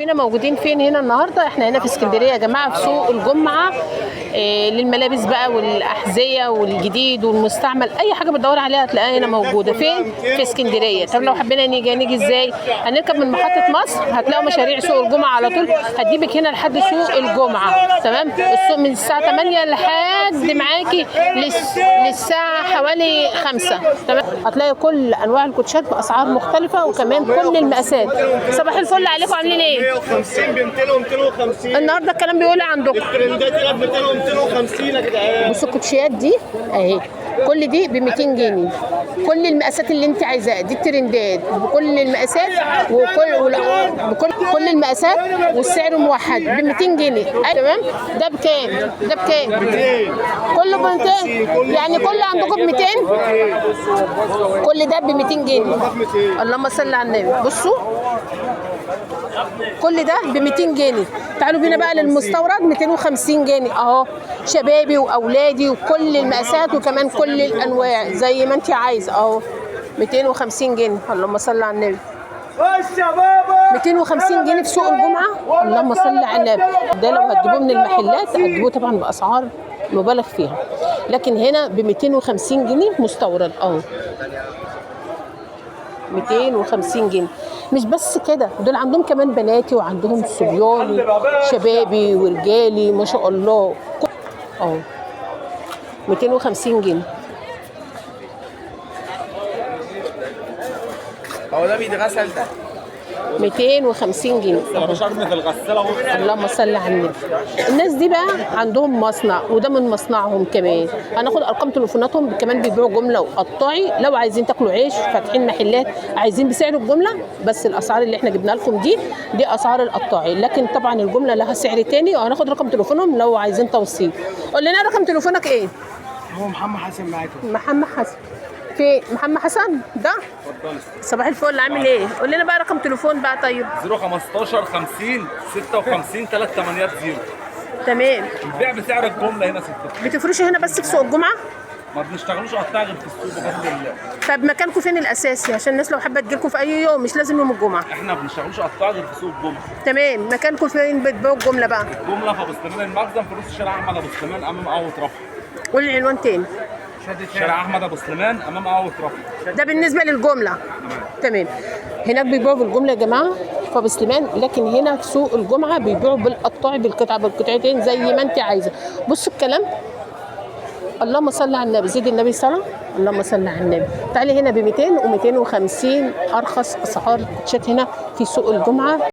بينا موجودين فين هنا النهارده؟ احنا هنا في اسكندرية يا جماعة، في سوق الجمعة. للملابس بقى والاحذيه والجديد والمستعمل، اي حاجة بتدور عليها هتلاقيها هنا موجودة. فين؟ في اسكندرية. طب لو حبينا نيجي نيجي ازاي؟ هنركب من محطة مصر، هتلاقوا مشاريع سوق الجمعة على طول، هتجيبك هنا لحد سوق الجمعة. تمام؟ السوق من الساعة 8 لحد معاكي للساعة حوالي 5. تمام؟ هتلاقي كل انواع الكوتشات باسعار مختلفة وكمان كل المقاسات. صباح الفل عليكم، عاملين ايه؟ 150 ب 200 و 250. النهارده الكلام بيقول عندكم الترندات هنا ب 200 و 250 يا جدعان. بصوا الكوتشيات دي اهي، كل دي ب 200 جنيه، كل المقاسات اللي انت عايزاها، دي الترندات بكل المقاسات وكل بكل كل المقاسات والسعر موحد ب 200 جنيه. تمام؟ ده بكام؟ ده بكام؟ كله ب 200، يعني كله عندكم ب 200؟ كل ده ب 200 جنيه. اللهم صل على النبي. بصوا كل ده ب 200 جنيه. تعالوا بينا بقى للمستورد، 250 جنيه اهو، شبابي واولادي وكل المقاسات وكمان كل الانواع زي ما انت عايز اهو، 250 جنيه. اللهم صل على النبي. 250 جنيه في سوق الجمعة. اللهم صل على النبي. ده لو هتجيبوه من المحلات هتجيبوه طبعا باسعار مبالغ فيها، لكن هنا ب 250 جنيه مستورد اهو، 250 جنيه. مش بس كده، دول عندهم كمان بناتي وعندهم صبياني شبابي ورجالي ما شاء الله اهو، 250 جنيه. هو ده بيتغسل ده؟ 250 جنيه. مش ارمي في الغسالة اهو. اللهم صل على النبي. الناس دي بقى عندهم مصنع، وده من مصنعهم كمان. هناخد ارقام تليفوناتهم كمان، بيبيعوا جملة وقطاعي. لو عايزين تاكلوا عيش، فاتحين محلات، عايزين بسعر الجملة، بس الاسعار اللي احنا جبنا لكم دي اسعار القطاعي، لكن طبعا الجملة لها سعر تاني. وهناخد رقم تليفونهم لو عايزين توصيل. قول لنا رقم تليفونك ايه؟ هو محمد حسن معاكم. محمد حسن. في محمد حسن ده؟ صباح الفل، عامل ايه؟ قول لنا بقى رقم تليفون بقى. طيب 015 50 56 3 8 0. تمام. البيع بسعر الجملة هنا 6. بتفرشوا هنا بس في سوق الجمعة؟ ما بنشتغلوش قطاع غير في السوق بفضل الله. طب مكانكم فين الاساسي عشان الناس لو حابة تجيلكم في اي يوم، مش لازم يوم الجمعة؟ احنا ما بنشتغلوش قطاع غير في سوق الجمعة. تمام. مكانكم فين بتبيعوا الجملة بقى؟ الجملة في ابو سليمان المخزن في نص شارع احمد ابو سليمان امام قهوة رفح. قول العنوان تاني. شارع احمد ابو سليمان امام قهوة رفح. ده بالنسبة للجملة. تمام. هناك بيبيعوا بالجملة يا جماعة في ابو سليمان، لكن هنا في سوق الجمعة بيبيعوا بالقطاعي، بالقطعه بالقطعتين زي ما انت عايزه. بصوا الكلام. اللهم صل على النبي، زيد النبي صلاة. اللهم صل على النبي. تعالي هنا ب 200 و250، ارخص اسعار الكوتشات هنا في سوق الجمعة.